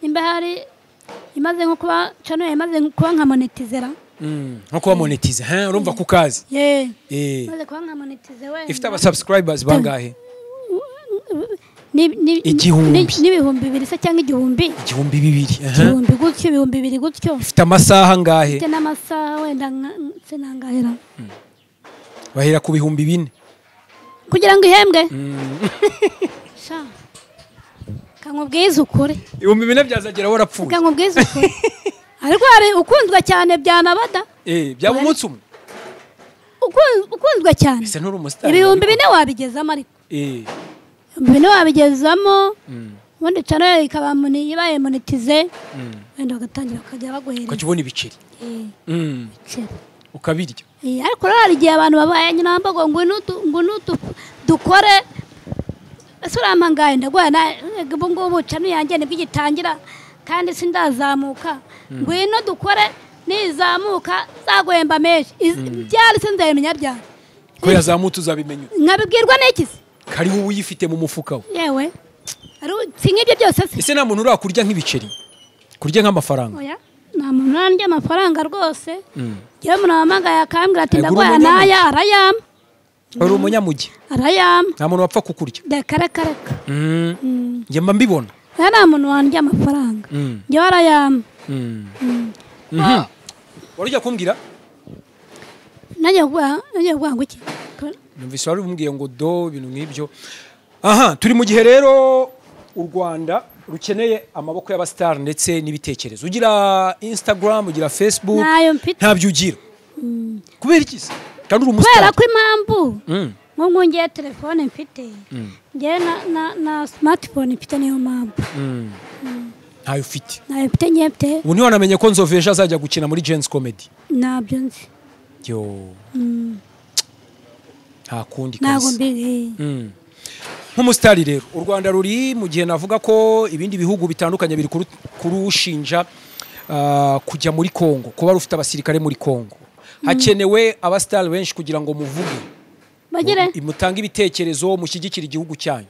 Nimba hari imaze nko kuba channel imaze kuba nka monetizera. Nko kuba monetize hein urumva kukazi. Imaze kuba nka monetize we. Ifite aba subscribers bangahe? Ni n'ibihumbi 2 se cyangwa 1000? 2000. 1000 gutyo 2000 gutyo. Ifite amasaha ngahe? Ifite n'amasaha wenda se nangahera. Bahera ku 4000. Kugira ngo ihembwe? Sha. Kankubwiza ukuri. 4000 byazagera warapfuye. Kankubwiza ukuri. Ariko hari ukundwa cyane byanabada. Byaba umunsi umwe. Ukundwa cyane. Ese nturi umustar. 4000 wabigezamo ariko. 4000 wabigezamo. Ubundi channel ikaba ibaye monetize. Wenda bagatangira bakajya baguhereza. Ukakibona ibiceri. Ibiceri. Ukabirya. Ariko rero hari igihe abantu babaye nyina mbago ngo nutu dukore sura mangaye ndagwa na ubu ngubu channel yanjye nibwo igitangira kandi sindazamuka ngwino dukore nizamuka zaguhemba menshi byari sinzabimenya byari ko yazamutse uzabimenya nkabibwirwa n'iki se kari wowe uyifite mu mufuka we yewe ari sink'ibyo byose se ese nta muntu urakurya nk'ibiceri kurya nk'amafaranga oya nta muntu urandya amafaranga rwose yewe umuntu wahamagaye akambwira ati ndaguha naya arayama uri umunyamugi arayama nta muntu wapfa kukurya reka reka reka njye mba mbibona nta muntu wandya amafaranga njyewe arayama wari ujya kumbwira nanjye kuvuga ngo iki numvise wari umbwiye ngo do ibintu nk'ibyo aha turi mu gihe rero u Rwanda rukeneye amaboko y'abastar ndetse n'ibitekerezo ugira Instagram ugira Facebook ntabyo ugira kubera iki se kandi uri umustar kubera ko impamvu nko ngiye telefone mfite ngiye na smartphone mfite niyo mpamvu ntayo ufite ntayo mfite ngiye mfite ubu ntiwanamenye ko Nzoveje azajya gukina muri Gens Comedy ntabyo nzi yo nta kundi ntabwo mbizi nk'umusitari rero u Rwanda ruri mu gihe navuga ko ibindi bihugu bitandukanye biri kurushinja kujya muri Kongo kuba rufite abasirikare muri Kongo hakenewe abasitari benshi kugira ngo muvuge bagire mutange ibitekerezo mushyigikire igihugu cyanyu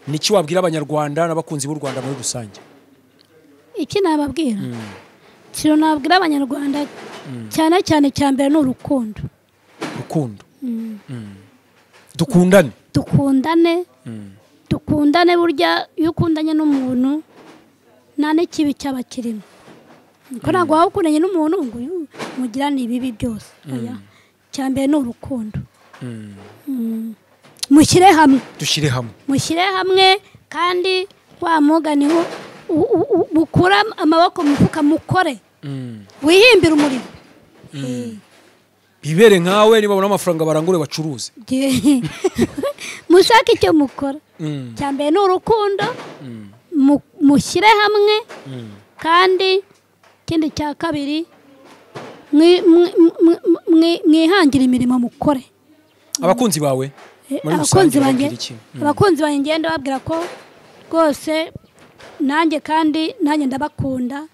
niki wabwira abanyarwanda n'abakunzi b'u Rwanda muri rusange iki nababwira kiro nabwira abanyarwanda cyane cyane cyambere ni urukundo urukundo dukundane dukundane dukundane burya iyo ukundanye n'umuntu nta n'ikibi cyaba kirimo kuko ntabwo waba ukundanye n'umuntu ngo mugirane ibibi byose oya cyambere ni urukundo mushyire hamwe dushyire hamwe mushyire hamwe kandi wa mugani mukura amaboko mufuka mukore wihimbire umurimo bibere nkawe niba babona amafaranga barangure bacuruze mushake icyo mukora cyambere ni urukundo mushyire hamwe kandi ikindi cya kabiri mwihangire imirimo mukore abakunzi bawe abakunzi banjye abakunzi banjye ngenda babwira ko rwose nanjye kandi nanjye ndabakunda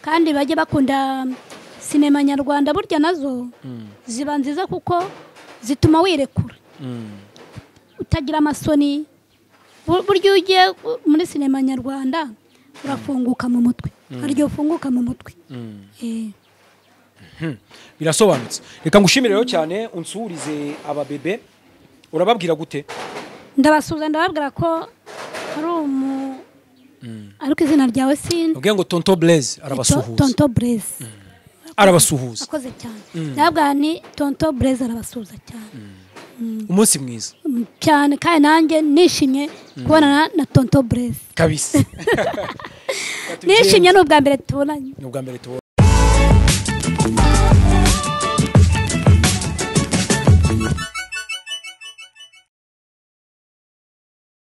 kandi bajye bakunda sinema nyarwanda burya nazo ziba nziza kuko zituma wirekura utagira amasoni burya iyo ugiye muri sinema nyarwanda urafunguka mu mutwe hari igihe ufunguka mu mutwe birasobanutse reka ngushimire rero cyane unsurize ababebe urababwira gute ndabasuhuza ndababwira ko hari umu ariko izina ryawe sindi ubwiye ngo Tonto Blaise arabasuhuza Tonto Blaise arabasuhuza akoze cyane ndababwira ni Tonto Blaise arabasuhuza cyane umunsi mwiza Cyane, kandi nanjye nishimye kubonana na Tonto Blaise. Kabisa. Nishimye, ni ubwa mbere tubonanye. Ni ubwa mbere tubonanye.